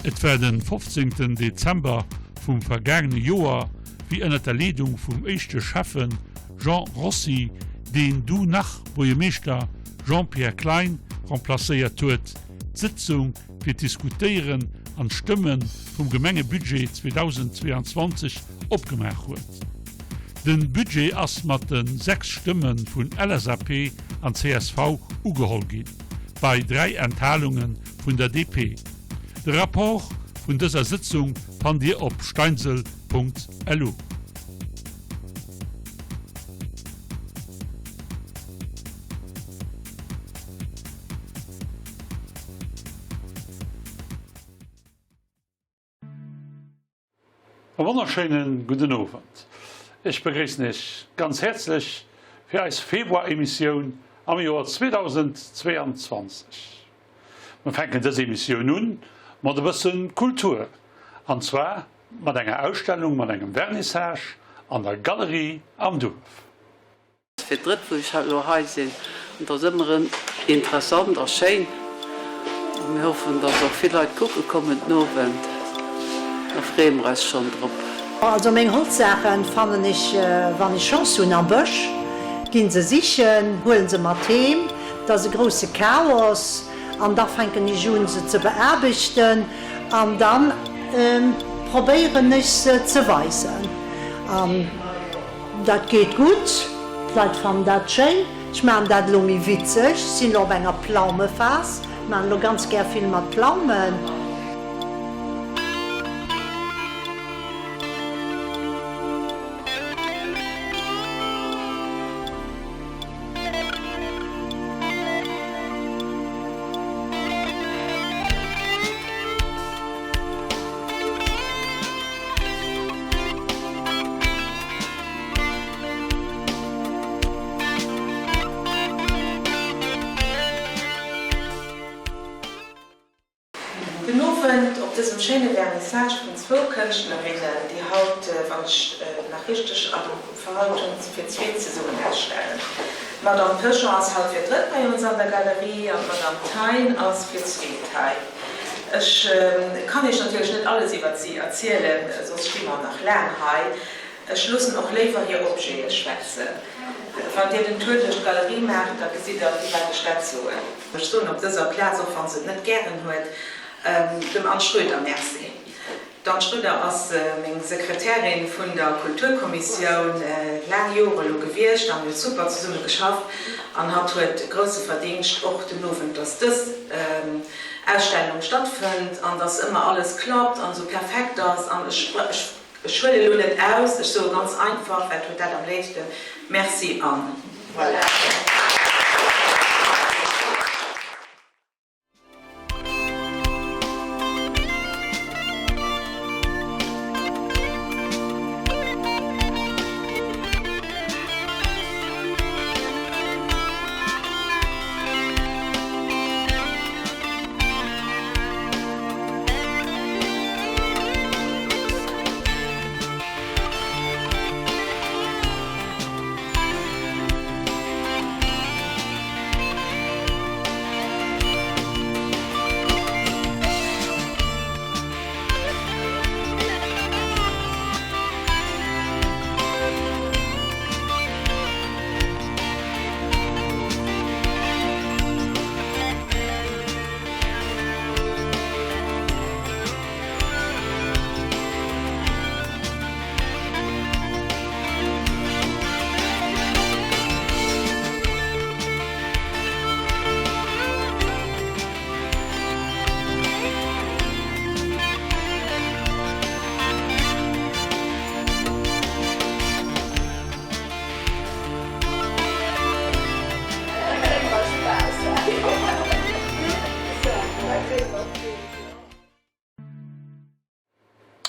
Et war den 15 Dezember vum vergaangene Joer, wéi ënnert der Leedung vum éischte Schäffen Jean Rossi, deen du nach Buergermeeschter Jean-Pierre Klein remplacéiert huet, d'Sëtzung fir d'Diskutéieren an d'Stëmme vum Gemengebudget 2022 opgemaach huet. Den Budget ass mat de 6 Stëmme vun LSAP an csv ugeholl ginn, bei 3 Enthalunge vun der DP. De Rapport vun dëser Sëtzung fannt Dir op steinsel.lu. E wonnerschéinen gudden Owend. Ech begréissen Iech ganz häerzlech fir eis Februar-Emissioun am Joer 2022. Mir fänken dës Emissioun un mat e bëssen Kultur, an zwar mat enger Ausstellung, mat engem Vernissage an der Galerie am Duerf. Fir d'drëtt wou ech elo hei sinn, an et ass ëmmer erëm interessant a schéin a mir hoffen, dass och vill Leit kucke kommen den Owend, da freeë mer eis schonn drop. Also meng Holzsaachen fannen ech wann ech Chance hunn am Bësch, ginn se sichen, huelen se mat heem, et ass e grousse Chaos an da fänken ech un se ze beaarbechten an dann probéieren ech se ze weisen an. Dat geet gutt, d'Leit fannen dat schéin. Ech maachen dat elo méi witzeg, sinn elo op enger Plaumephas, maachen elo ganz gär vill mat Plaumen. Den Owend op dësem schéine Vernissage vun zwou Kënschtlerinnen, déi haut, wann ech nach richteg am verhalt hunn, fir d'zweet zesummen ausstellen. D'Madame Peugeon ass haut fir d'drëtt bei ons an der Galerie an d'Madame Thein ass fir d'zweet hei. Ech kann Iech natierlech net alles iwwert si erzielen, soss sti mer nach laang hei. Ech loossen och léiwer hir Objete schwätzen. Wann Dir den Tour duerch d'Galerie maacht, da gesitt Der, firwat ech dat soen. Ech soen op dëser Plaz, och wa se et net gären huet, dem Anne Schroeder Merci. D'Anne Schroeder ass meng Sekretärin vun der Kulturkommissioun, laang Jore elo gewiescht a mir hu super zesumme geschafft an hatt huet grousse Verdingscht och den Owend, dass dës Ausstellung stattfënnt an dass ëmmer alles klappt an esou perfekt ass an ech Ech huelen elo net aus, ech soe ganz einfach, wat huet dat am léifsten, Merci Anne. Voilà.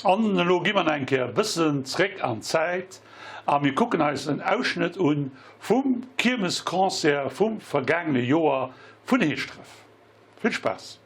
An elo gi mer nach eng Kéier e bëssen zréck an d'Zäit a mir kucken eis en Ausschnëtt un vum Kiermesconcert vum vergaangene Joer vun Heeschdref. Vill Spaass!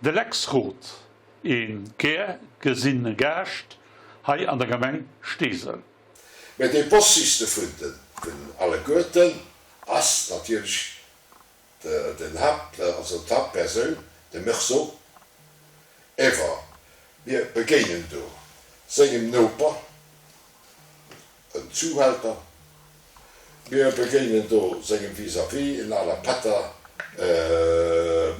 De Lex Roth, ee gär gesinne Gaascht hei an der Gemeng Steesel. Mä dee bossigste vun den alleguerten ass natierlech den Haapt, also d'Haaptpersoun, de Meursault. Ewer mir begéinen do sengem Noper, en Zuhälter. Mir begéinen do sengem Vis-à-vis, en ale Pätter,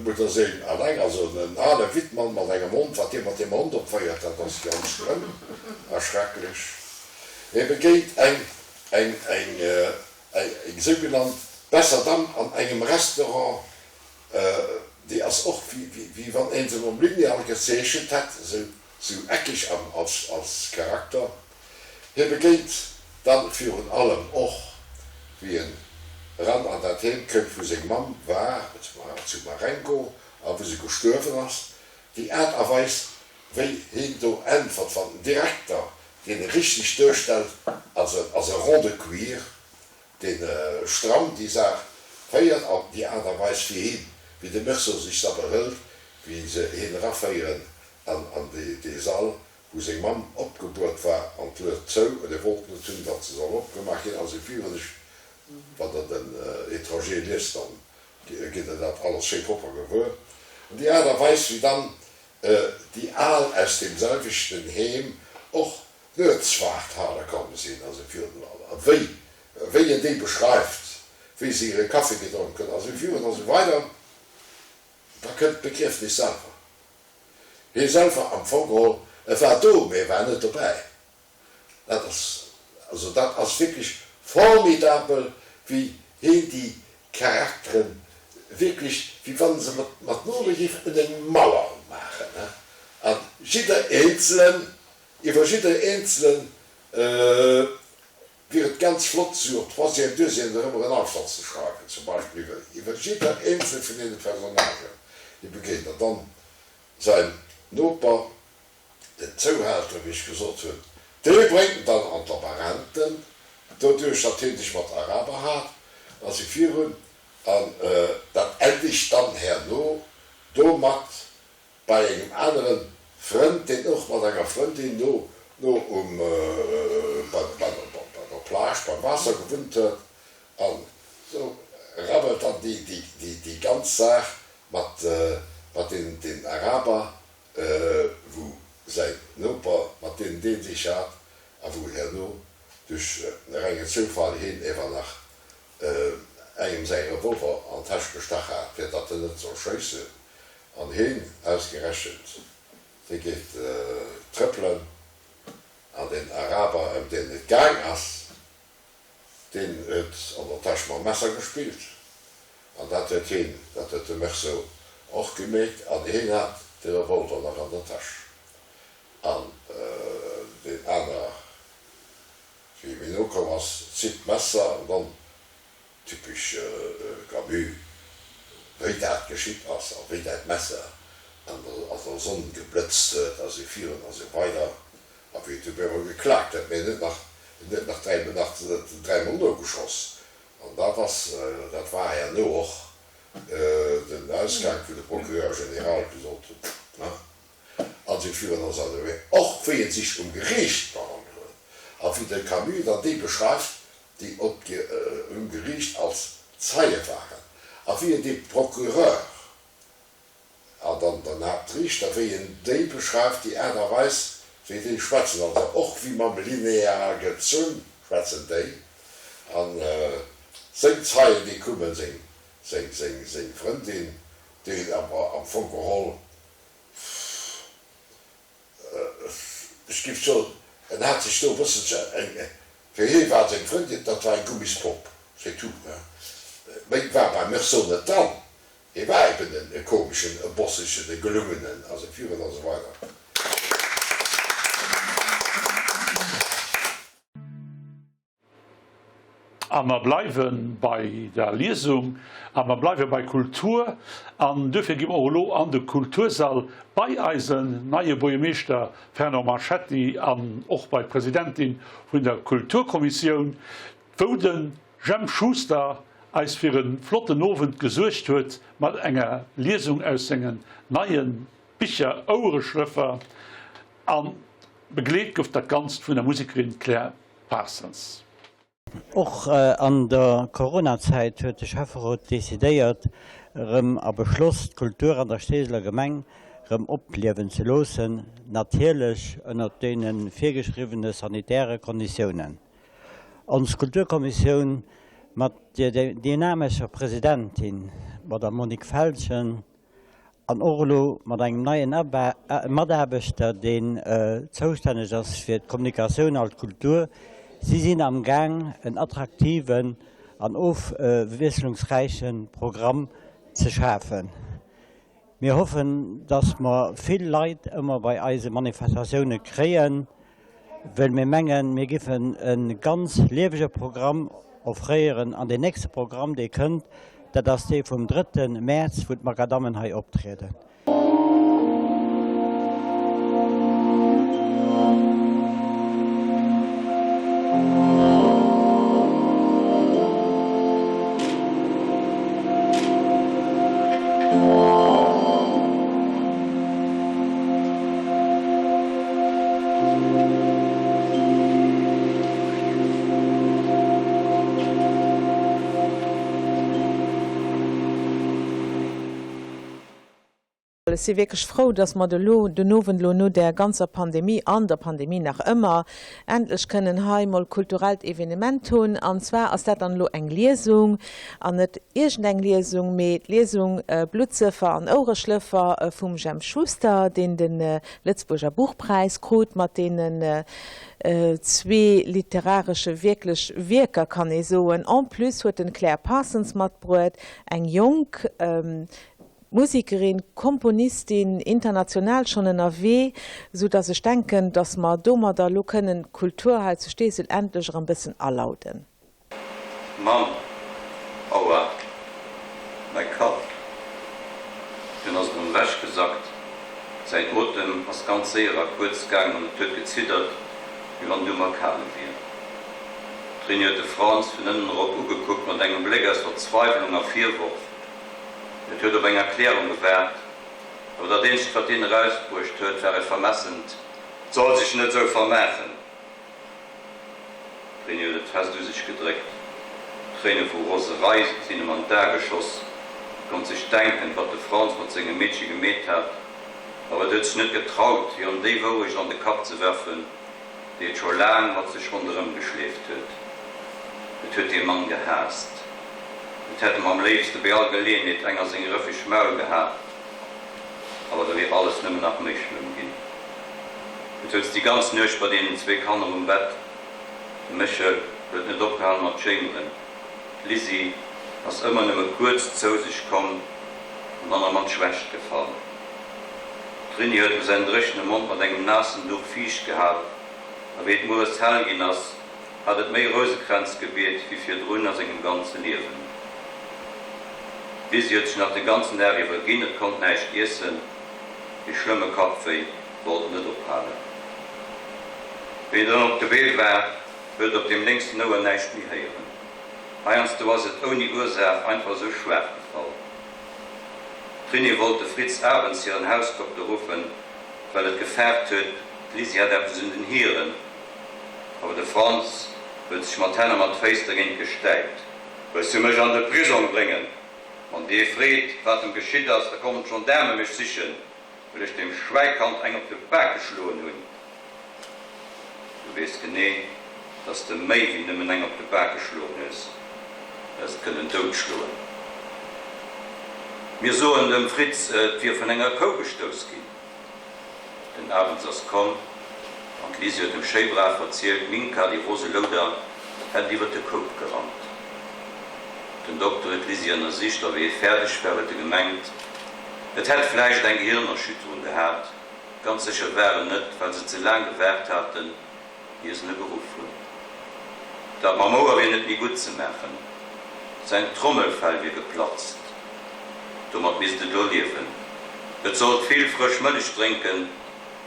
Mutterséil alleng, also en ale Wittmann mat engem Hond. Wat hie mat deem Hond opféiert, dat ass ganz schlëmm a schrecklech. Hie begéint eng, eng, eng, eng sougenannt besser Damm an engem Restaurant, déi ass och wéi wann een se mam Lineal gezeechent hätt, esou eckeg als Charakter. Hie begéint dann virun allem och, wéi en eran an dat Heem kënnt, wou seng Mamm war, zu Marengo, a wou se gestuerwen ass, déi Aart a Weis, wéi hien do äntwert, wann den Direkter, deen e richteg duerstellt als e Rond de cuir, deen stramm déi Saach féiert, an déi Aart a Weis fir hien, wéi de Meursault sech da behëlt, wéi se hien eraféieren an dee Sall, wou seng Mamm opgebuert war, an d'Lued zou, en e wollt net hunn, datt se soll opgemaach ginn. Also virun ech, wann Der den Étranger liest, dann gitt Der dat alles schéi propper gewuer. An déi Aart a Weis, wéi dann déi Al aus deem selwechten Heem och Nuetswaart hale komm sinn, also virun, a wéi, wéi en déi beschreift, wéi se hire Kaffi gedronk hunn, also virun a sou weider, da kënnt d'Begriefnis selwer. Hie selwer am Fong geholl, e war do, mee e war net dobäi. Dat ass, also dat ass wierklech formidabel, wéi hien déi Charakteren wierklech, wéi wann se mat mat Nole géifen eng Mauer maachen, he, a jidder eenzelen, iwwer jidder eenzelen wier et ganz flott, esou op Troisième, Deuxième oder ëmmer en Aufsatz ze schreiwen, zum Beispill iwwer iwwer jidder eenzel vun deene Personnagen, déi begéint. An dann säin Noper, den Zouhälter, wéi ech gesot hunn, dee bréngt en dann an d'Labarenten, doduerch datt hien sech mat Araber hat, a si virun, an dat endegt dann herno domat, Bei engem anere Frënd, deen och mat enger Frëndin no no um bei bei der Plage beim Waasser gewunnt huet. An sou rabbelt dann déi déi déi déi ganz Saach mat mat deenen den Araber, wou säin Noper mat deenen dee sech hat a wou herno duerch e rengen Zoufall hien ewer nach engem säi Revolver an d'Täsch gestach hat, fir datt en net soll schéissen. An heen ausgerechent, dee geet trëppelen, an deen Araber, ëm deen et gaang ass, deen huet an der Täsch mam Messer gespillt. An dat huet heen, dat huet de Meursault och gemierkt, an heen hat de Revolver nach an der Täsch. An deen aner, wéi e méi no komm ass, zitt d'Messer, an dann Typesch Camus, wéi dat geschitt ass a wéi dat Messer an der Sonn geblëtzt huet a sou virun a sou weider a wéi et du op eemol geklaakt huet, mee en huet nach, en huet nach nach dräimol nogeschoss an dat ass, dat war herno och den Ausgang, wou de Procureur général gesot huet, ne, a sou virun a sou weider, mee och wéi en sech um Geriicht beholl huet a wéi de Camus dann déi beschreift, déi op um Geriicht als Zeie waren, a wéi en dee Procureur an dann den Haaptriichter, wéi en déi beschreift, déi Aart a Weis, wéi déi schwätzen, also och wéi mam Lineal gezunn schwätzen déi, a seng Zeien, déi kummen, seng, seng, seng, seng Frëndin, déi en awer am Fong geholl, Ech giff soen, en hat sech do e bësselche eng, fir hie war seng Frëndin, dat war eng Gummispopp, c'est tout, hein. Méi war beim Meursault net dran. Hie war eben e komeschen, e bossegen, e gelungenen a sou virun a sou weider. A mer bleiwe bei der Liesung a mer bleiwe bei Kultur. An duerfir gi mer och elo an de Kultursall bei eisen neie Buergermeeschter Fernand Marchetti an och bei d'Presidentin vun der Kulturkommissioun, wou de Jemp Schuster. eis fir e flotten Owend gesuergt huet mat enger Liesung aus sengen neie Bicher Ouereschlëffer a begleet gouf dat Ganzt vun der Musekerin Claire Parsons. Och an der Coronazäit huet de Schäfferot decidéiert erëm a beschloss, d'Kultur an der Steeseler Gemeng erëm opliewen ze loossen, natierlech ënnert deene virgeschriwwene sanitäre Konditiounen. Ons Kulturkommissioun mat der dynamescher Presidentin, Madame Monique Feltgen, an och elo mat engem neien Mataarbechter, deen zoustänneg ass fir d'Kommunikatioun an d'Kultur. Si sinn am Gaang, en attraktiven an ofwiesslungsräiche Programm ze schafen. Mir hoffen, dass mer vill Leit ëmmer bei eise Manifestatioune kréien, well mir mengen, mir giffen e ganz liewege Programm offréieren. An deen nächste Programm, dee kënnt, dat ass dee vum drëtte Mäerz, wou d'Makadammen hei optrieden. Ech si wierklech frou, dass mer elo den Owend elo no där ganzer Pandemie, an der Pandemie nach ëmmer, endlech kënnen hei mol kulturellt Evenement hunn. An zwar ass dat dann elo eng Liesung, an net iergendeng Liesung, mee d'Liesung Bluttsëffer an Ouereschlëffer vum Jemp Schuster, deen de Lëtzebuerger Buchpräis krut mat deenen zwee literaresche wierklech Wierker, kann ee soen. En plus huet en d'Claire Parsons matbruet, eng jonk Musekerin, Komponistin, international schonn ënnerwee, sou datt ech denken, datt mer domadder elo kënnen d'Kultur hei zu Steesel endlech erëm bëssen alauden. Mamm, Aua, mäi Kapp! Dunn ass et erëm ewechgesackt. Säin Otem ass ganz séier a kuerz gaangen an et huet geziddert, wéi wann et um Erkale wier. D'Rini huet de Franz vun ënnen erop ugekuckt mat engem Bléck aus Verzweiwlung a Virworf. Et huet op eng Erklärung gewaart, awer dat eenzegt, wat deen erausbruecht huet, war e vermessent, Soll sech net esou vermaachen! D'Réni huet et fest u sech gedréckt. Tréine vu Roserei sinn em an d'Ae geschoss. Et konnt sech denken, wat de Franz mat sengem Meedche gemeet hat, awer et huet sech net getraut, hir en déi Wourecht an de Kapp ze werfen, déi et scho laang mat sech ronderëm geschleeft huet. Et huet dee Mann gehaasst. Et hätt em am léifste bei all Geleeënheet eng a seng rëffeg Maul gehat. Awer da wier alles nëmmen nach méi schlëmm ginn. Et souz déi ganz Nuecht bei deenen zwee Kanner um Bett. De Méchel huet net opgehal mat jéimeren. D'Lisi ass ëmmer nëmme kuerz zou sech komm an dann erëm an d'Schwächt gefall. D'Rini huet em säin dréchene Mond mat engem naassen Duch fiicht gehal a wéi et mueres hell ginn ass, hat et méi Rousekränz gebiet wéi virdrun a sengem ganze Liewen. D'Lisi huet sech nach de ganzen Dag iwwer ginn, et konnt näischt iessen. Dee schlëmme Kappwéi wollt net ophalen. Wéi en dann op de Bee war, huet et op deem lénksen Ouer näischt méi héieren. Heiansdo ass et ouni Ursaach einfach esou schwaach gefall. D'Rini wollt de Fritz Arens, hiren Hausdokter, ruffen, well et gefaart huet, d'Lisi hätt eppes un den Hiren. Awer de Franz huet sech mat Hänn a mat Féiss dergéint gestäipt. Wëlls du mech an de Prisong bréngen? Wann dee freet, wat em geschitt ass, da kommen d'Gendaarme mech sichen, well ech deem Schwäikand eng op de Bak geschloen hunn. Du weess genee, dass de méi wéi nëmmen eng op de Bak geschloen hues, du häss et kënnen doutschloen. Mir soen dem Fritz, et wier vun enger Kou gestouss ginn. Den Abends ass komm, an d'Lisi huet dem schéi brav verzielt, d'Minka, déi rose Louder, hätt et iwwer de Koup gerannt. Den Dokter huet d'Lisi ënnersicht, a wéi e fäerdeg war, huet e gemengt, et hätt vläicht eng Gehirnerschütterung gehat. Ganz sécher war en net, well se ze laang gewaart haten, ier se e geruff hunn. Dat mam Ouer wier net méi gutt ze maachen, säin Trommelfell wier geplatzt. Domat misst et elo liewen. Et sollt vill frësch Mëllech drénken,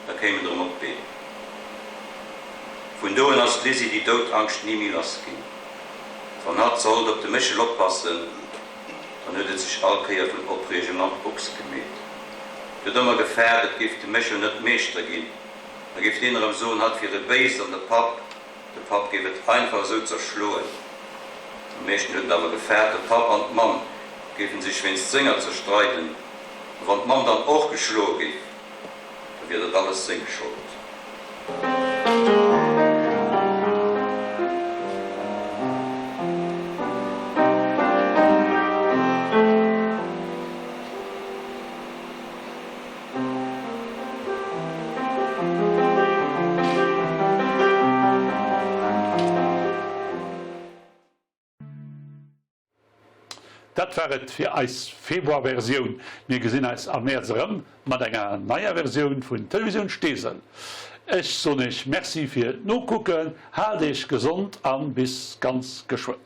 da kéim et erëm op d'Been. Vun do un ass d'Lisi déi Doutangscht ni méi lass ginn. Wann hatt sollt op de Méchel oppassen, dann huet et sech all Kéier vun Opreegung an d'Box gemeet. Et huet ëmmer gefaart, et géif de Méchel net Meeschter ginn, da géif deen erëm soen, hatt wier e Béist an de Papp, de Papp géif et einfach esou zerschloen. Am meeschten huet et awer gefaart, de Papp an d'Mamm géifen sech wéinst senger zerstreiden, a wann d'Mamm dann och geschloe géif, Da wier dat alles seng Schold. Dat war et fir eis Februar-Versioun. Mir gesinn eis am Mäerz erëm mat enger neier Versioun vun Televisioun Steesel. Ech soen iech Merci fir d'Nokucken, haalt iech gesond an bis ganz geschwënn.